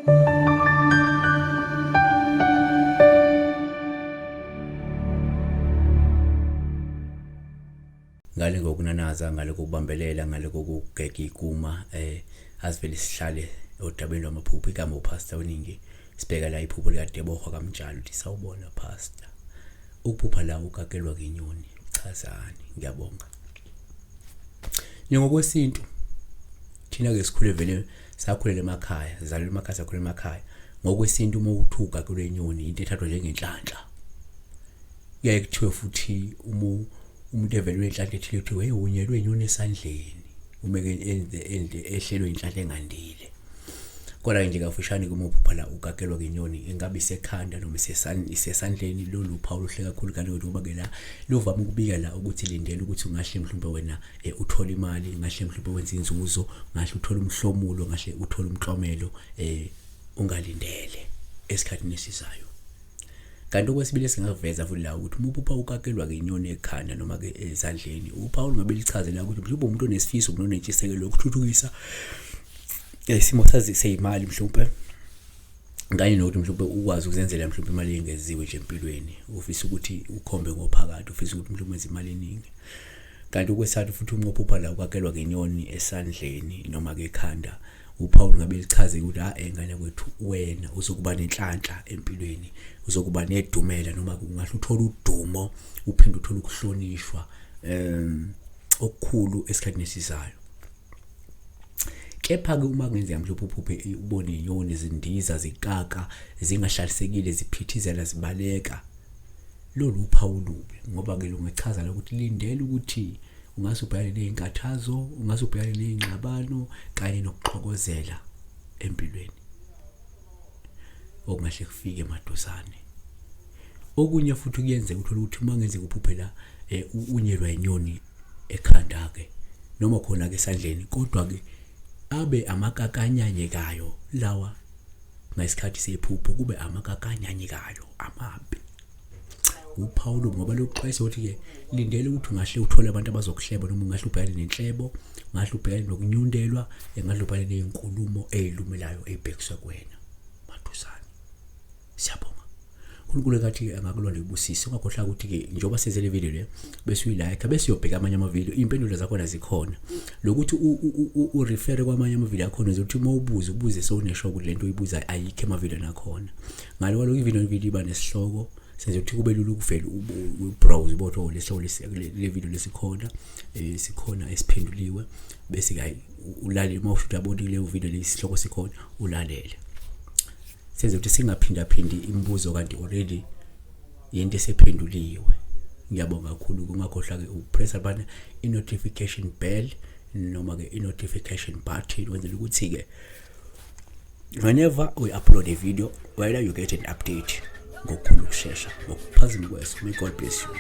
Ngale ngokunanaza, ngale kokubambelela, ngale kokugega iguma, asivele sihlale odabeni lwamaphupho. Igama uPastor Weningi, sibheka la iphupho likaDeboho kaMtshali, uthi sawubona Pastor, ukuphupha la ukakelwa ngenyoni chazani? Ngiyabonga. Njengokwesintu thina ke sikhule vele, sakhulela emakhaya, sizalelwe emakhaya, sakhula emakhaya. Ngokwesintu uma uthi ugakelwe inyoni, into ethathwa njengenhlanhla. Kuyaye kuthiwe futhi uma umuntu evelwe inhlanhla ethile, kuthiwe hey, unyelwe inyoni esandleni, uma ke endle ehlelwe inhlanhla engandile. Kodwa nje kafushane, uma uphupha la ugakelwa ngenyoni, ingabe isekhanda noma isesandleni, lolu phawu luhle kakhulu kanti ngoba ke la luvame ukubika la ukuthi lindela ukuthi ungahle mhlawumbe wena uthole imali, ngahle mhlawumbe wenze inzuzo, ngahle uthole umhlomulo, ngahle uthole umklomelo ungalindele esikhathini esizayo. Kanti okwesibili esingakuveza futhi la ukuthi uma uphupha ukakelwa ngenyoni ekhanda noma ke ezandleni, uphawu lungabe lichazela ukuthi mhlawumbe umuntu onesifiso, umuntu onentshisekelo yokuthuthukisa isimo sazi seyimali mhlawumbe, kanye nokuthi mhlawumbe ukwazi ukuzenzela mhlawumbe imali engeziwe nje empilweni, ufisa ukuthi ukhombe ngophakathi, ufisa ukuthi mhlawumbe wenze imali eningi. Kanti okwesithathu futhi, uma uphupha la ukakelwa ngenyoni esandleni noma ke ekhanda, uphawu ngabe lichaze ukuthi ha engane kwethu, wena uzokuba nenhlanhla empilweni, uzokuba nedumela, noma ungahle uthole udumo, uphinde uthole ukuhlonishwa okukhulu esikhathini esizayo. Kepha-ke uma kungenzeka mhlawumbe uphuphe ubone iy'nyoni zindiza, zikaka, zingahlalisekile, ziphithizela, zibaleka, lolu uphawu olubi, ngoba-ke lungachaza lokuthi lindela ukuthi ungase ubhekane ney'nkathazo, ungase ubhekane ney'ngxabano kanye nokuxokozela empilweni okungahle kufike maduzane. Okunye futhi kuyenzeka uthole ukuthi uma kungenzeka uphuphe la unyelwa inyoni ekhanda-ke noma khona-ke esandleni, kodwa-ke abe amakakanyanyekayo lawa ngesikhathi sephupho, kube amakakanyanyekayo amabi. Uphawu ngoba lokuxwayisa ukuthi-ke lindela ukuthi ungahle uthole abantu abazokuhleba, noma ungahle ubhekane nenhlebo, ungahle ubhekane nokunyundelwa, ungahle ubhekane ney'nkulumo ey'lumelayo ey'bhekiswe kuwena maduzane. Siyabonga. uNkulunkulu engathi angakulonda ibusise. Ungakhohlwa ukuthi-ke njengoba senze le video le, bese uyilike, bese uyobheka amanye amavidiyo, iy'mpendulo zakhona zikhona. Lokuthi urefere kwamanye amavidiyo akhona, ukuthi uma ubuza ubuze sewunesho ukuthi lento oyibuzayo ayikho emavidiyweni akhona. Ngalo kwalokho ividiyo nevidiyo iba nesihloko, senze ukuthi kube lula ukuvela ubrowse ubone ukuthi lesihloko le video lesikhona, sikhona esiphenduliwe, bese ke ulalele. Uma usho uyabona leyo video lesihloko sikhona, ulalele. Senze ukuthi singaphindaphindi imibuzo kanti already yinto esephenduliwe. Ngiyabonga kakhulu. Ungakhohlwa ke ukupressa bana i-notification bell noma ke i-notification button, wenzela ukuthi ke whenever we upload a video, whether you get an update ngokukhulu ukushesha, ngokuphazima kweso. May God bless you.